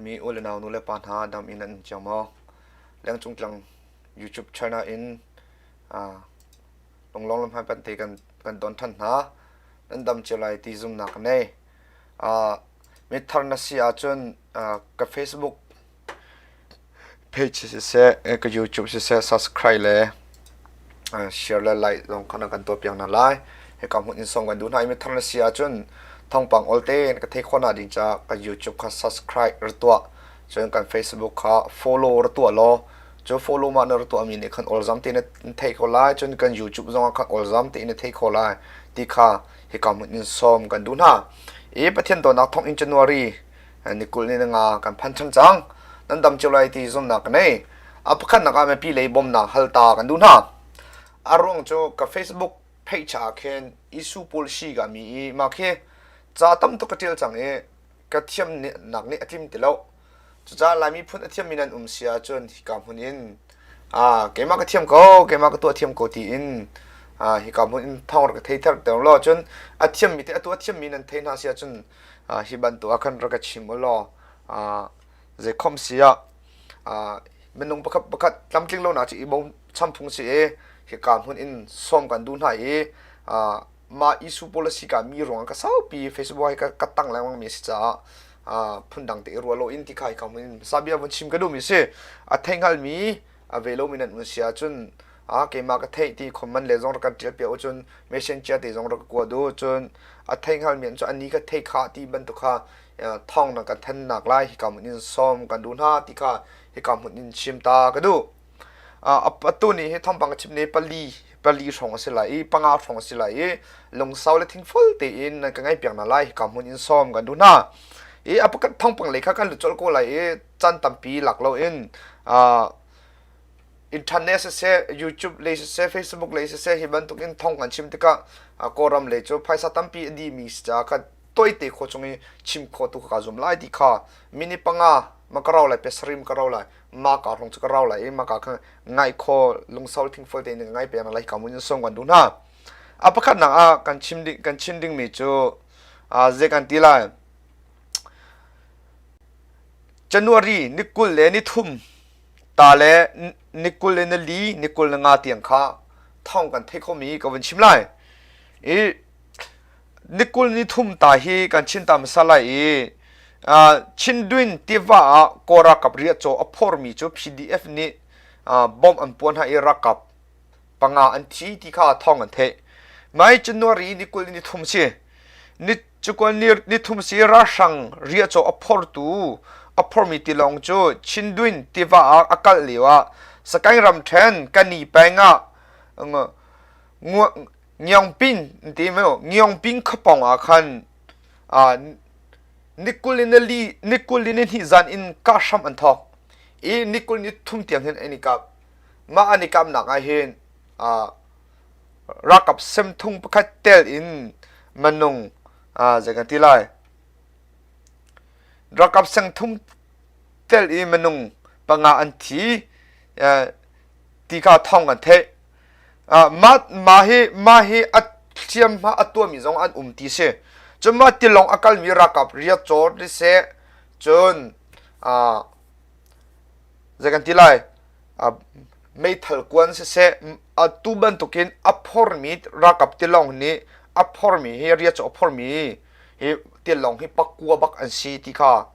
Laimi u le nau nu le pa hna dam in an um cio maw? Lengcung tlang YouTube channel in lunglawng lam hmai te kan kan don than hna. Nan dam cio lai ti zumnak ka nei. Mithar na si ahcun ka Facebook page siseh, ka YouTube siseh subscribe le share le like zong kha na kan tuah piak hna lai. Hika hmun in song kan duh hna i mithar na si ahcun thawngpang ol tein ka theih khawhnak ding caah ka YouTube kha subscribe ra tuah. Cun kan Facebook kha follow ra tuah law cu follow mah na ra tuahmi nih khan olzam tein na theih ko lai. Cun kan YouTube zong ah khan olzam tein na theih kho lai ti kha hika hmun in sawm kan duh hna. I Pathian dawtnak thawng in January ni 20 ni nga kan phan cang cang. Nan dam cio lai ti zumnak ka nei. A pakhatnak ah mipi lei bawmnak hal ta kan duh hna. A ruang cu ka Facebook page ah khin issue policy ka mi i mah khi ca tam tuk ka tial cang i ka thiamnak nih a tlim ti lo. Cucaah Laimi phun a thiammi nan um si ahcun hika hmun in keimah ka thiam ko, keimah ka tuah thiam ko tiin hika hmun in thawng rak ka thei ter law cun a thiammi te atu a thiammi nan thei hna si ahcun hi bantuk ah khan rak ka chim u law zeikhom si ah minung pakhat pakhat tlamtling lonak cu i bochan phung si i hika hmun in sawm kan duh hna i mah issue policy ka mi ruangah ka saupi Facebook hi ka tang lengmang mi a si caah phundang te i ruah lo in ti kha hika hmun in sabia vun chim ka duhmi si a thei hngalmi a ve lomi nan un si ahcun a keimah ka theih ti comment le zong rak kan ṭial piak u cun messenger te zong rak ka kuat u cun a thei hngalmi an cu ani ka thei kha ti bantuk kha thawng na kan thannak lai hika hmun in sawm kan duh hna ti kha hika hmun in chim ta ka duh. Atu ni hi thawngpang ka chim ni pali pali hrawng a si lai i panga hrawng a si lai i lungsau le thingful tein nan ka ngaih piak hna lai hika hmun in sawm kan duh hna. I a pakhat thawngpang lei kha kan lut colh ko lai i caan tampi lak loin internet siseh, YouTube lei siseh, Facebook lei siseh hi bantuk in thawng kan chim tikah Kawlram lei cu phaisa tampi a dihmi si caah kan toite khawh chung i chim khawh tu ka zum lai ti kha mini panga ma ka rau lai pesarim ka rau lai ma ka rong chu ka rau lai i ma ka kha ngai kho lungsau thingful te in ngai pe na lai ka mun in song kan du hna a pakhat nak ah kan chim ding kan chim ding mi cu ze kan ti lai January ni 20 le ni thum ta le ni 20 le ni li ni 20 na nga tiang kha thong kan thei kho mi ka vun chim lai i Ni 20 ni thum ta hi kan chin ta hmasa lai i Chindwin tiva ah Kawl ralkap riahcaw a phormi cu PDF nih bomb an puan hna i ralkap panga an thi ti kha thawng an theih. Mai January ni 20 ni thum si. Ni cukul ni thum si ralhrang riahcaw a phortu a phormi tilawng cu Chindwin tiva ah a kal lio ah Sagaing ramṭhen Kani peng ah Ngiangpin ti maw Ngiangpin khuapawng ah khan ni 20 in li ni 20 ni hnih zan in kah hram an thawk i ni 20 ni thum tiang hin an i kap. Mah an i kapnak ah hin ralkap semthung pakhat tel in minung zei kan ti lai ralkap sengthum tel i minung panga an thi ti kha thawng kan theih. Mah hi mah hi a hliamhma a tuahmi zong an um ti si. Cun mah tilawng a kalmi ralkap riakcaw siseh cun zei kan ti lai meithal kuan siseh atu bantukin a phormi ralkap tilawng nih a phormi hi riakcaw a phormi hi tilawng hi pakua bak an si ti kha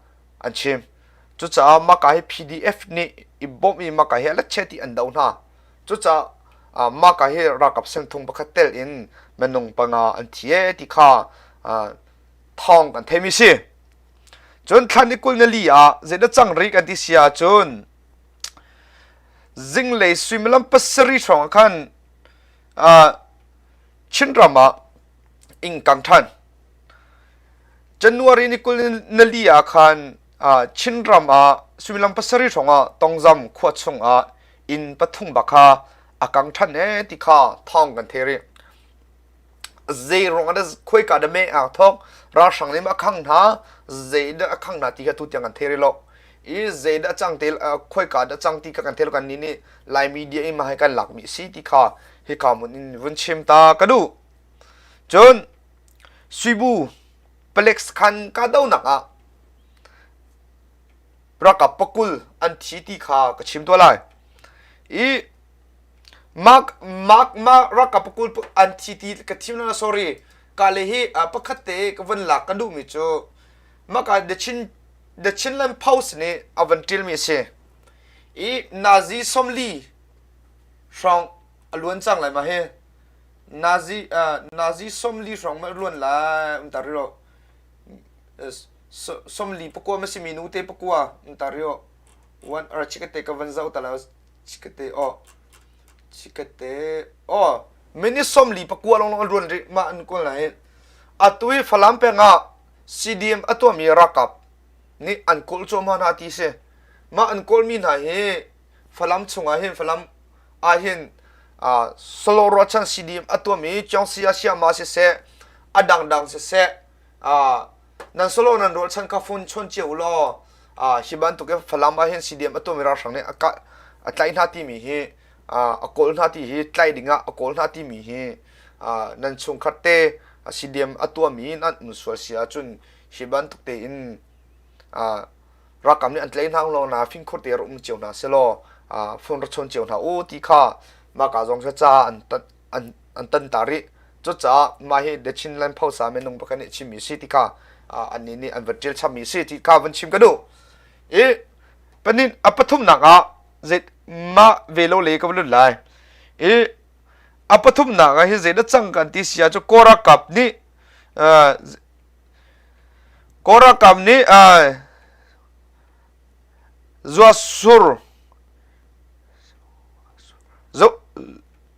an chim. Cucaah maka hi PDF nih i bawmh i maka hi a let ti an do hna. Cucaah maka hi ralkap sengthung pakhat tel in minung panga an thi e ti kha thawng kan theimi si. Cun thla ni 20 na li ah zeidah cang rih kan ti si ahcun zinglei suimilam pasarih hrawng ah khan Chinram ah inn kang ṭhan. January ni 24 ah khan Chinram ah suimilam pasarih hrawng ah Tongzam khua chung ah inn pathum bak kha a kang ṭhan ee ti kha thawng kan thei rih. Zei ruang ah dah khuaika dah meh aa thawk, ralhrang nih a khang hna, zei dah a khang hna ti kha tu tiang kan thei rih lo. I zei dah cang te khuaika dah cang ti kha kan thei lo kan nih nih Lai media in mah hi kan lakmi si ti kha hika mun in vun chim ta ka duh. Cun Suibu palek sakhan kahdohnak ah. Ralkap pakul an thi ti kha ka chim tuah lai. I Mark Mark ma ralkap pakul an thi ti ka chim na sorry ka le hi pakhat te ka van lak kan duhmi cu maka The Chin The Chinland Post nih a van ṭilmi a si. I Nazi sawmli hrawng a luan cang lai ma hi. Nazi Nazi sawmli hrawng ma luan lai um tar ro. Sawmli pakua ma simi nu te pakua um tar rio. One or chikate ka van zau ta la chikate o chikate o minute 44 long long a luan rih ma an kul na hi. Atu hi Falam peng ah CDM a tuahmi ralkap nih an kawl cuahmah hna ti si. Mah an kawlmi hna hi Falam chungah hin Falam ah hin uh, Solo Ruachan CDM a tuahmi Chongsia Siama siseh a dangdang siseh uh, nan solo nan ruahchan kha phone chawn cio u law uh, hi bantuk in Falam ah hin CDM a tuahmi ralhrang nih a, ka, a tlaih hna timi hi uh, a kawl hna ti hi tlaih dingah a kawl hna timi hi nan chungkhat te CDM a tuahmi nan um sual si ahcun hi bantuk tein ralkap nih an tlaih hna law na fingkhur te rak um cio hna selaw phone rak chawn cio hna u ti kha maka zong cu ca an an an tan ta rih cucaah mah hi The Chinland Post ah minung pakhat nih chimmi si ti kha annih nih an van ṭial chapmi si ti kha van chim ka duh i panin a pathumnak ah zei mah ve lo le ka va lut lai i A pathumnak ah hin zeidah cang kan ti si ahcun Kawl ralkap nih Kawl ralkap nih zuasur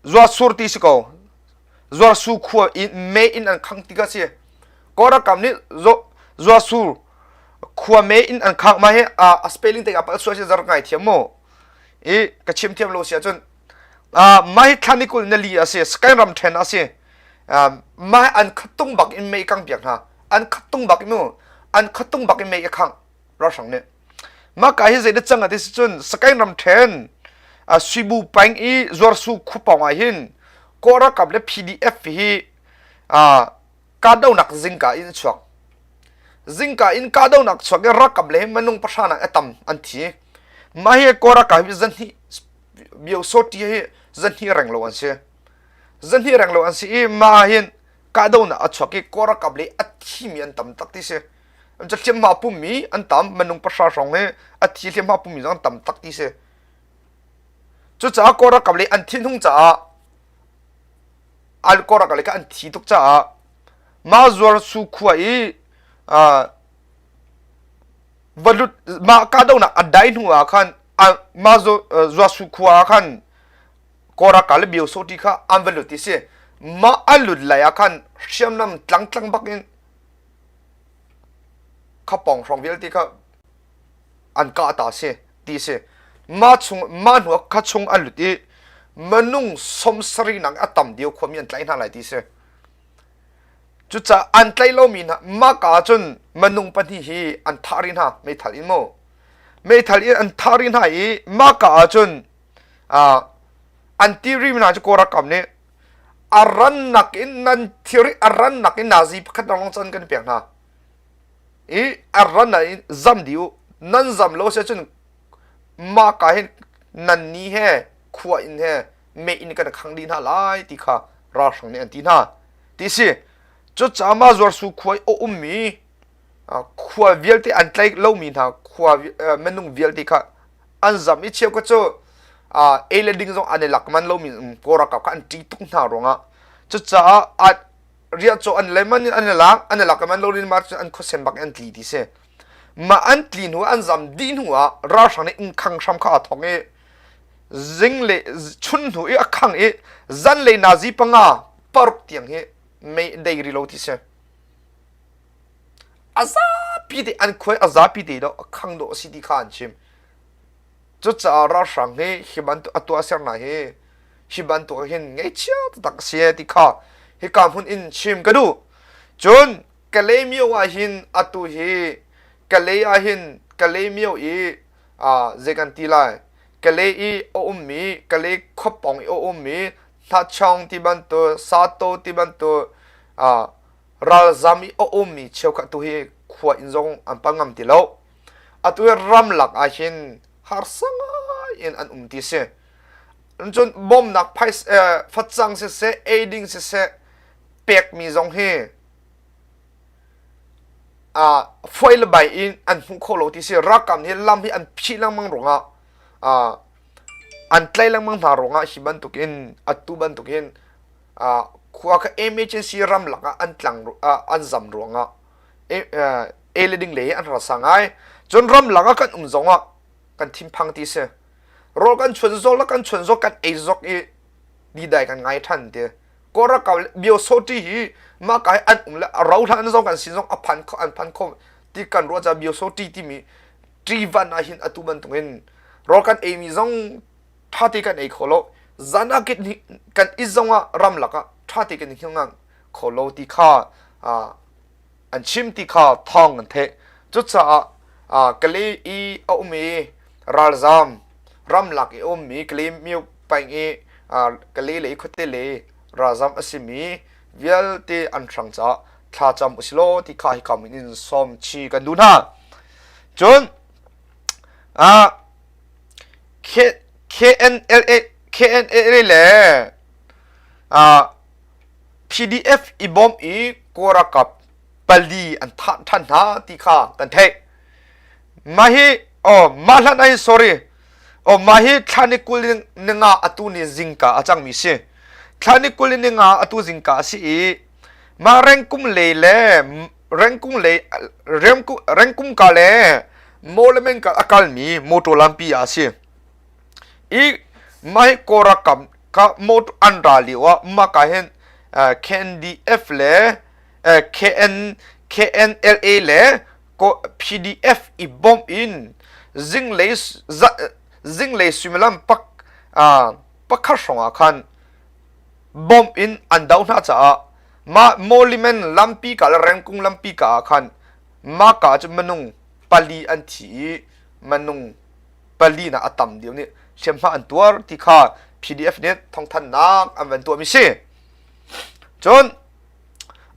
zuasur ti si ko zuarsu khua in me in an khang ti ka si Kawl ralkap nih zuasur khua me in an khang ma hi a spelling te ka pal sual si zar ngai thiam mu i ka chim thiam lo si ahcun Mah hi thla ni 20 na li a si, Sky ram ṭhen a si. Mah an khattung bak in mei kang piak hna. An khattung bak in mu. An khattung bak in mei a khangh ralhrang nih. Mah ka hi zeidah cang a ti si cun Sky ram ṭhen Suibu peng i Zuarsu khuapawng ah hin Kawl ralkap le PDF hi kahdohnak zingka in a chuak. Zingka in kahdohnak chuak i ralkap le minung pahra nak a tam an thi. Mah hi Kawl ralkap hi zanhnih biosawṭi hi zanhnih reng lo an si. Zanhnih reng lo an si i mah hin kahdohnak a chuak i Kawl ralkap le a thimi an tam tak ti si. An cu hliamhma pummi an tam minung pahra hrawng hi a thi hliamhma pummi zong an tam tak ti si. Cucaah Kawl ralkap le an thinhung caah Al Kawl ralkap le kha an thi tuk caah mah zuar su khua i valut mah kahdohnak a dai hnu ah khan mah zuasu khua ah khan Kawl le Biosoti kha an va lut ti si mah an lut lai ah khan hriamnam tlangtlang bak in kha pawng hrawng vialte kha an kah ta si ti si mah chung mah hnu kha chung an lut i manung 70 nak a tam dio khuami an tlaih hna lai ti si Cucaah an tlaih lomi hna mahka ah cun minung pahnih hi an thah rih hna meithal in mu. Meithal in an thah rih hna i mahka ah cun an ti rihmi hna cu Kawl ralkap nih a rannak in nan thil a rannak in nazi pakhat lawng can kan pek hna. I a ran ah in zam dih u. Nan zam lo si ahcun mahka hin nan ni he khua in he mei in kan khang dih hna lai ti kha ralhrang nih an ti hna. Ti si. Cucaah mah zuarsu khua i a ummi khua vialte an tlaih lomi hna khua minung vialte kha an zam i cheukhat cu ei le ding zong an i lak man lomi Kawl ralkap kha an ṭih tuk hna ruangah cucaah riahcaw an le man in an i lak an i lak man lo in mah cu an khuasem bak in an tli ti si. Mah an tli hnu an zam dih hnu ah ralhrang nih inn khang hram kha aa thawk i zing le chun hnu i a khang i zanlei nazi panga paruk tiang hi mei dei ri lo ti si. A zapi te an khuai a zapi te do a khang do a si ti kha an chim. Cucaah ralhrang hi hi bantuk a tuahsernak hi hi bantuk hin ngaihchia taktak a si ti kha hika hmun in chim ka duh. Cun Kalaymyo ah hin atu hi Kalay ah hin Kalaymyo i zei kan ti lai Kalay i a ummi Kalay khuapawng i a ummi Hnachawng ti bantuk Sato ti bantuk ralzam i a ummi cheukhat tu hi khua inn zong an pal ngam ti lo. Atu hi ramlak ah hin harsa ngai in an um ti si. Cun bawmnak phais facang siseh, eiding siseh pekmi zong hi fuai le bai in an hmuh kho lo ti si. Ralkap nih lam hi an phih lengmang ruangah an tlaih lengmang hna ruangah hi bantukin atu bantukin khua kha emergency ramlak ah an tlang an zam ruangah e le ding le an harsa ngai. Cun ramlak ah kan um zongah kan thinphang ti si. Rawl kan chuan zok le kan chuan zok kan ei zok i didai kan ngai ṭhan ti. Kawlralkap le biosawṭi hi mah ka hi an um le a ro hlan zong kan sin zong a phan kho an phan kho ti kan ruah caah biosawṭi timi ṭivan ah hin atu bantukin rawl kan eimi zong ṭhate kan ei kho lo. Zan ah kan it zong ah ramlak ah ṭhate kan i hngilh kho lo ti kha an chim ti kha thawng an theih. Cucaah Kalay i a um i ralzam ramlak i a ummi Kalay myo peng i Kalay lei khuate lei ralzam a simi vialte an hrang caah thlacam usilaw ti kha hika min in sawm chi kan duh hna. Cun KNLA KNLA le PDF i bawm i Kawlralkap pali an thah ṭhan hna ti kha kan theih. Mah hi oh mah hlan ah hin sorry oh mah hi thla ni 20 ninga atu ni zingka a cangmi si. Thla ni 20 ninga atu zingka a si i mah rengkum lei le rengkung lei rengkum ka le Mawlamyine ka a kalmi motor lampi ah a si. I mah hi Kawlralkap kha motor an ra lio ah mah ka hin KNDF le KN KNLA le PDF i bawmh in zinglei zinglei suimilam pak pakhat hrawng ah khan bawmh in an do hna caah mah Mawlamyine lampi ka le Rengkung lampi ka ah khan mah ka cu minung pali an thi i minung pali nak a tam deuh nih hriamhma an tuar ti kha PDF nih thawngthanhnak an van tuahmi si. Cun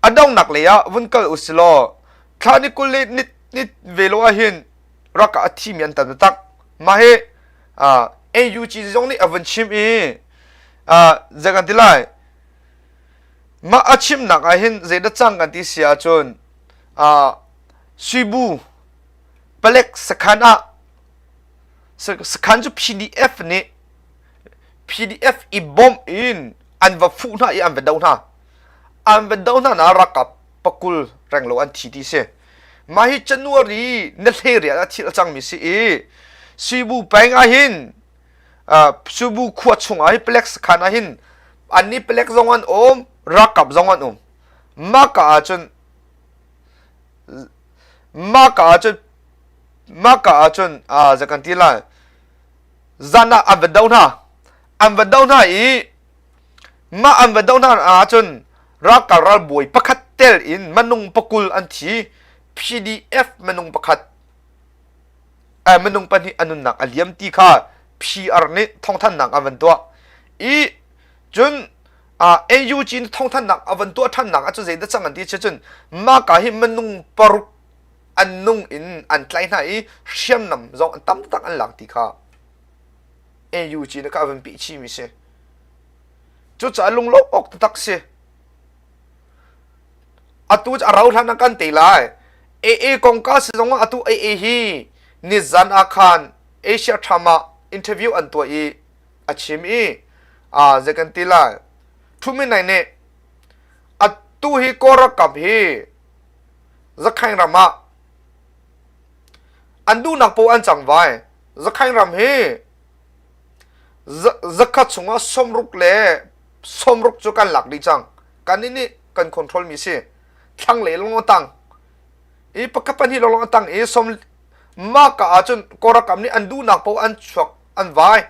a donghnak lei ah vun kal usilaw thla ni 20 le ni, ni ve lo ahhin rak ah a thimi an tam taktak. Mah hi uh, NUG zong nih a vun chim i uh, zei kan ti lai mah a chimnak ah hin zeidah cang kan ti si ahcun uh, Suibu palek sakhan ah sakhan cu PDF nih PDF i bawmh in an va fuh hna i an va doh hna. An va doh hna na ralkap pakul renglo an thi ti si. Mah hi January na hlei ah thil a cangmi si i Sibu peng ah hin Sibu khua chung ah hi palek sakhan ah hin annih palek zong an um ralkap zong an um. Mah ka ah cun Mah ka ah cun mah ka ah cun zei kan ti lai zan ah an va doh hna an va doh hna i mah an va doh hna ahcun ralkap ralbawi pakhat tel in minung pakul an thi PDF minung pakhat minung pahnih a nunnak a liam ti kha PR nih thawngthanhnak an van tuah i cun NUG nih thawngthanhnak a van tuah ṭhannak ah cun zeidah cang an ti si cun mah ka hi minung paruk an nung in an tlaih hna i hriamnam zong an tam tak an lak ti kha NUG nih kha a van pih chihmi si. Cucaah lunglawmh awk taktak si. Atu cu a rau hlan ah kan tei lai. AA kongka si zong ah atu AA hi nizan ah khan Asia Tham ah interview an tuah i a chim i zei kan ti lai Thu Min Nai nih atu hi Kawl ralkap hi Zakhaing ram ah an duhnak paoh an cang vai Zakhaing ram hi zakhat chungah 60 le 60 cu kan lak dih cang kan nih kan control mi si thlanglei lawng a tang i pakhat pahnih lawng a tang i som mah ka ahcun Kawlralkap nih an duhnak paoh an chuak an vai.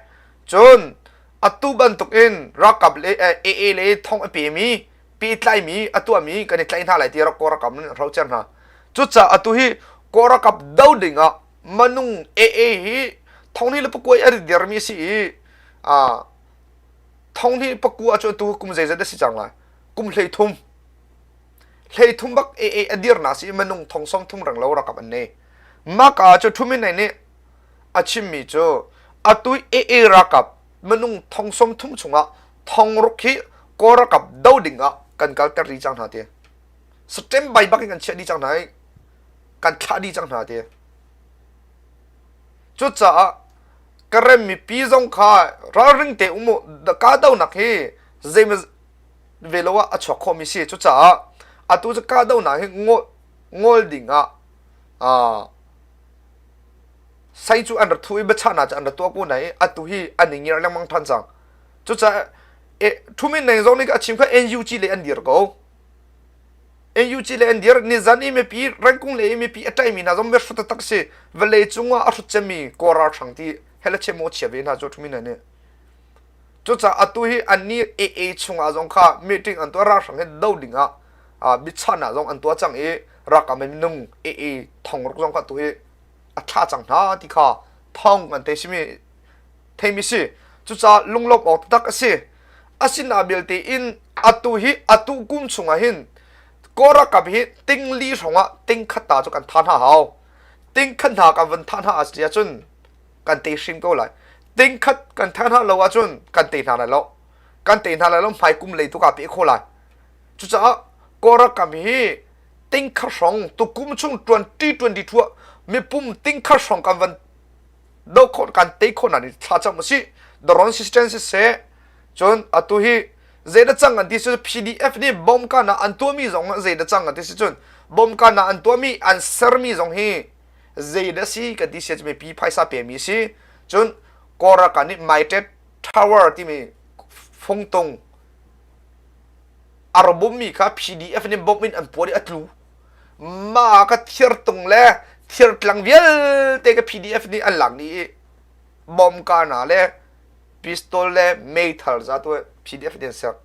Cun atu bantuk in ralkap le AA le thong a pemi pehtlaimi a tuahmi kan i tlaih hna lai ti rak Kawlralkap nih an hrocer hna. Cucaah atu hi Kawlralkap do ding ah manung AA hi thonghnih le pakua i a dirmi a si i thonghnih pakua cu atu kum zeizat a si cang lai? Kum 13. 13 bak AA a dirnak si i minung thong 30 renglo ralkap an nei. Maka cu Thumin nih a chimmi cu atu AA ralkap minung thong 30 chungah thong ruk hi Kawl ralkap do ding ah kan kalter dih cang hna ti. Standby bak in kan chiah dih cang hna i kan thlah dih cang hna ti. Cucaah Karen mipi zong kha ralring te um u kahdohnak hi zeimaw ve lo ah a chuak khawhmi si. Cucaah atu cu kahdohnak hi ngol ding ah sai cu an ra thu i biachahnak cu an ra tuah ko na i atu hi an i ngiar lengmang ṭhan cang. Cucaah Thumin Neng zong nih a chim kha NUG le an dir ko. NUG le an dir nizan i mipi rengkung le i mipi a ṭaimi hna zong mirhrut taktak si vawlei cungah a hrut cemmi Kawl ralhrang ti hele chem maw chia ve hna cu Thumin Neng nih. Cucaah atu hi annih AA chungah zong kha meeting an tuah ralhrang hi do ding ah biachahnak zong an tuah cang i ralkap minung AA thong ruk zong kha atu hi a thlah cang hna ti kha thong an te simi theimi si. Cucaah lunglawmh awk taktak a si. Asina belte in atu hi atu kum chungah hin Kawl ralkap hi ting li hrawngah ting khat ta cu kan tha hna hau. Ting khat hna kan van thah hna a si ahcun kan tei hrim ko lai. Ting khat kan thah hna lo ahcun kan tei hna lai lo. Kan tei hna lai lo hmai kum lei tu ka pe kho lai. Cucaah Kawl ralkap hi ting khat hrawng tukum chung 2022 ah mipum ting khat hrawng kan van do khawh kan tei khawh hna ni thla cam usih doron system siseh cun atu hi zeidah cang an ti si PDF nih bomb kana an tuahmi zong zeidah cang an ti si cun bomb kana an tuahmi an sermi zong hi zeidah si kan ti si cun mipi phaisa pemi si cun Kawlralkap nih Maitet Tower timi fungtung a ra bawmmi kha PDF nih bomb in an puah i a tlu mah ka thirtung le thirtlang vialte ka PDF nih an lak dih i bomb kana le pistol le meithal za tu PDF nih an ser.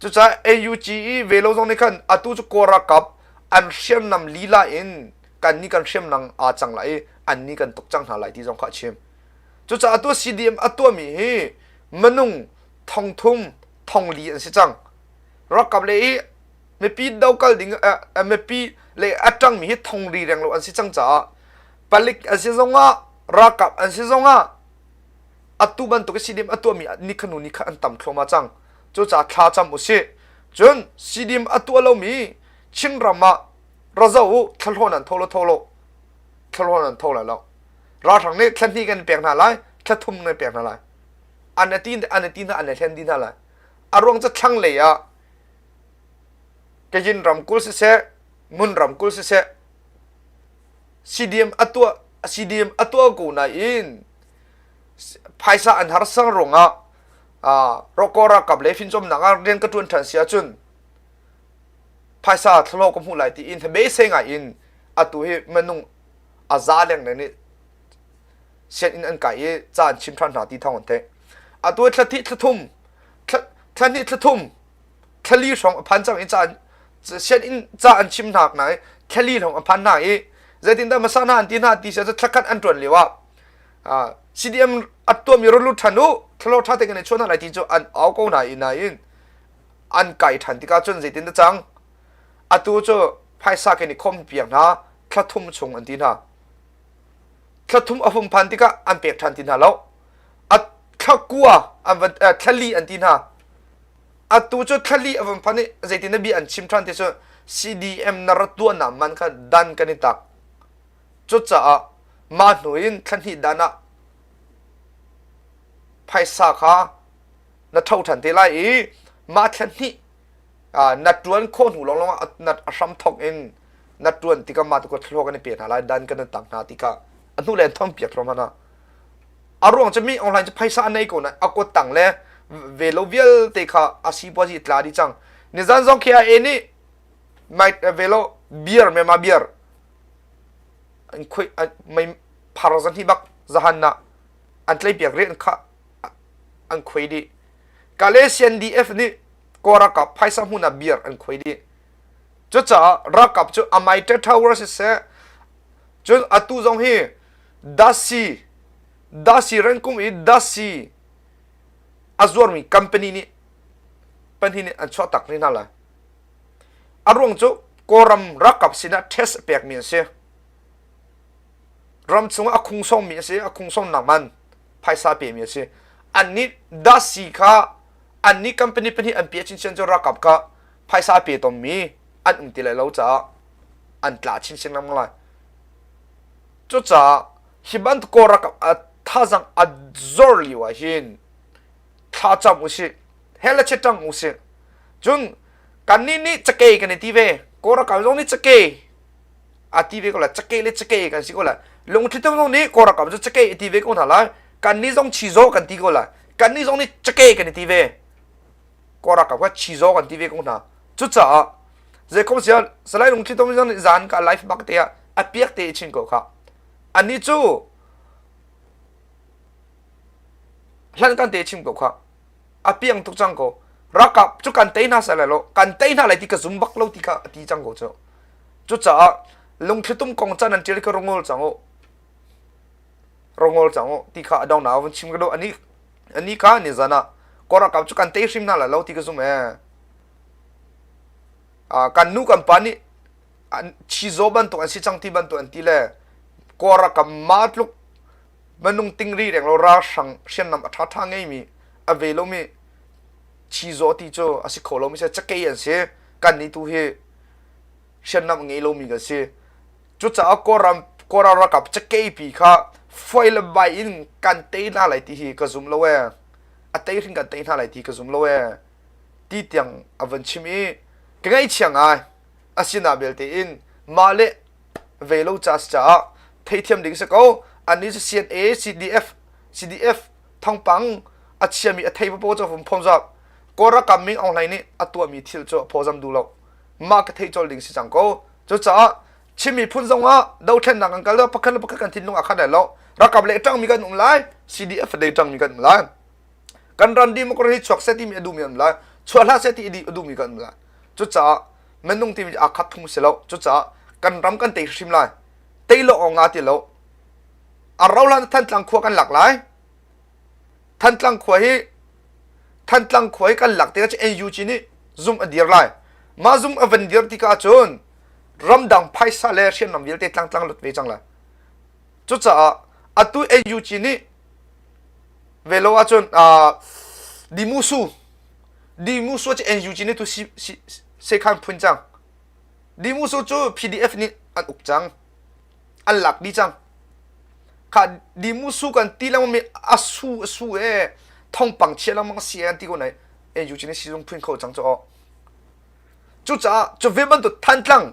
Cucaah AUG i velo zong nih khan atu cu Kawl ralkap an hriamnam lila in kan nih kan hriamnam aa cang lai i an nih kan tuk cang hna lai ti zong kha a chim. Cucaah atu CDM a tuahmi hi minung thong thum thong li an si cang. Ralkap le i mipi dokal ding mipi le a ṭangmi hi thong ri reng lo an si cang caah palik an si zongah ralkap an si zongah atu bantuk CDM a tuahmi nikhanu nikhat an tam thluahmah cang. Cucaah thla cam usih. Cun CDM a tuah lomi Chinram ah ra zoh u thlahlawn an tho lo tho lo thlahlawn an tho lai lo. Ralhrang nih thla hnih kan pek hna lai, thla thum kan pek hna lai. An ti an ti hna an hlen dih hna lai. A ruang cu thlanglei ah Kajin ramkulh siseh, Ngun ramkulh siseh, CDM a tuah CDM a tuah ko nain phaisa an harsang ruangah Roko ralkap le fimcawmnak ah rian ka ṭuan ṭhan si ahcun phaisa thlahlawh ka hmuh lai tiin hnabei ngai in atu hi minung a za leng le nih sianginn an kai i ca an chim ṭhan hna ti thawng an theih. Atu thla thih thla thum thla hnih thla thum thla li hrawng a phan cang i ca sianginn ca an chim hna na i thla li hrawng a phan hna i zeitindah hmasa hna an ti hna ti sia cu thla khat an ṭuan lio ah CDM a tuahmi run lut ṭhan u thlalo ṭha te kan i chuah hna lai ti cu an au ko hna i nain an kai ṭhan tikah cun zeitindah cang atu cu phaisa kan i khawm piak hna thla thum chung an ti hna thla thum a hung phan tikah an pek ṭhan ti hna lo a thla kua an van thla li an ti hna atu cu thla li a van phan i zeitin na bia an chim ṭhan ti cu CDM na rat tuahnak man kha dan kan i tak cucaah mah hnu in thla hnih dan ah phaisa kha na tho ṭhan te lai i mah thla hnih na ṭuan khawh hnu lawnglawng ah na hram thawk in na ṭuan tikah mah tu thluak kan i pe hna lai dan kan tang hna tikah a hnu le an thong piak thluahmah hna a ruang cu mi online cu phaisa a nei ko na a kut tang le ve lo vialte kha a sipuazi tla dih cang nizan zong KIA nih mai velo beer me ma beer an khoi mei phar zan hi bak zahan na an tlei piak ri an kha an khoi dih Kale CNDF nih Kawl ralkap phaisa hmun ah beer an khoi dih. Cucaah ralkap cu Amaite Tower siseh, cun atu zong hi Dasi, Dasi rengkung i Dasi a zuarmi company nih pahnih nih an chuahtak rih hna lai. A ruang cu Kawlram ralkap sinah test pekmi an si. Ram chungah a khungsongmi a si, a khungsongnak man phaisa pemi a si. Annih dasi kha annih company pahnih an piah chinchin cu ralkap kha phaisa pe tommi an um ti lai lo caah an tla chinchin lengmang lai. Cucaah hi bantuk Kawl ralkap a thazang a zor lio ah hin thlacam usih, hell a chiṭang usih. Cun kannih nih cakei kan i ti ve. Kawl ralkap zong nih cakei a ti ve ko lai. Cakei le cakei kan si ko lai. Lungthli zong nih Kawl ralkap cu cakei a ti ve ko hna lai. Kannih zong chizaw kan ti ko lai. Kannih zong nih cakei kan i ti ve. Kawl ralkap kha chizaw kan ti ve ko hna. Cucaah zeikom sia Salai Lungthli Tum zong nih zan ka life bak te ah a piak te i chin ko kha. Anih cu hlan kan te chim ko kha a piang tuk cang ko ralkap cu kan tei hna sai lai lo kan tei hna lai ti ka zum bak lo ti kha a ti cang ko cu cucaah lungthlitum kong can an ṭial ka rongol cang u rongol cang u ti kha a dong na vun chim ka do ani ani ka ni zan ah ko ralkap cu kan tei hrim hna lai lo ti ka zum e kan nu kan pa nih chizaw bantuk an si cang ti bantuk an ti le kaw ralkap ma tluk minung tingri renglo ralhrang hriamnam a ṭhaṭha ngeimi a ve lomi chizaw ti cu a si kho lomi si cakei an si kannih tu hi hriamnam ngei lomi kan si cucaah kawlram kawlram ralkap cakei pi kha foi le bai in kan tei hna lai ti hi ka zum lo ee a tei hring kan tei hna lai ti ka zum lo ee ti tiang a van chim i ka ngaihchia ngai asina belte in mah le ve lo ca si caah theithiam ding si ko annih cu CNA CDF CDF thawngpang a chiami a thei papo cu vum phom zap Kawlram Ming Aung Hlaing nih a tuahmi thil cu a phawzam duh lo mah ka thei col ding si cang ko cucaah Chin miphun zong ah dothlennak kan kal pakhat le pakhat kan thinlung a khat lai lo ralkap le ṭangmi kan um lai CDF le ṭangmi kan um lai kan ram democracy chuak seh timi a duhmi an um lai chuah hlah seh ti a duhmi kan um lai cucaah minung timi aa khat phung si lo cucaah kan ram kan tei hrim lai tei lo awk nga ti lo a ro hlan Thantlang khua kan lak lai Thantlang khua hi Thantlang khua hi kan lak tikah cu NUG nih zum a dir lai mah zum a van dir tikah cun ramdang phaisa le hriamnam vialte tlangtlang lut ve cang lai cucaah atu NUG nih ve lo ahcun Dimusu Dimusu cu NUG nih tu si, si, sekhan phun cang. Dimusu cu PDF nih an uk cang. An lak dih cang. Kha Dimusu kan ti lengmang mi asu asu e thongpang chia lengmang si an ti ko nai NUG nih sizung phun kho cang cu aw. Cucaah cu ve bantuk Thantlang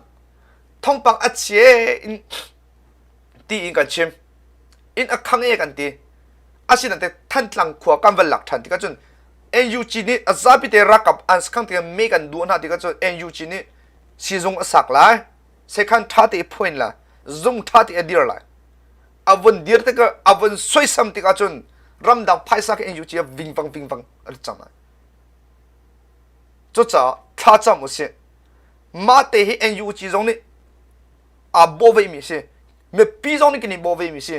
thongpang a chia in ti in kan chim. Inn a khang e kan ti. Asinain te Thantlang khua kan van lak ṭhan tikah cun NUG nih a zapi te ralkap an sakhang tikah me kan duh hna tikah cun NUG nih sizung a sak lai sekhan ṭha te i phoin lai zung ṭha te a dir lai a vun dir tikah a vun soisam tikah cun ramdang phaisa khi NUG a vingvang vingvang a cang lai cucaah thlacam usih mah te hi NUG zong nih aa bawh vemi a si mipi zong nih kan i bawh vemi si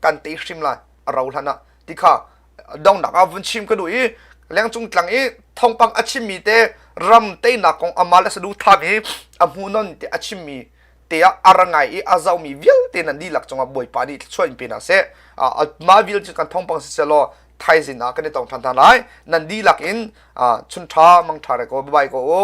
kan tei hrim lai a ro hlan ah ti kha dongnak ah vun chim ka duh i lengcung tlang i thawngpang a chimmi te ram teinak kong amal a sadu thami a hmuhnon te a chimmi te ah a ra ngai i a zomi vialte nan dihlak cungah bawipa nih thluachuah in pe hna seh mah vial cu kan thawngpang si selaw thaizing ah kan i tong ṭhan hna lai nan dihlak in chun ṭha mang ṭha re ko bye bye ko u.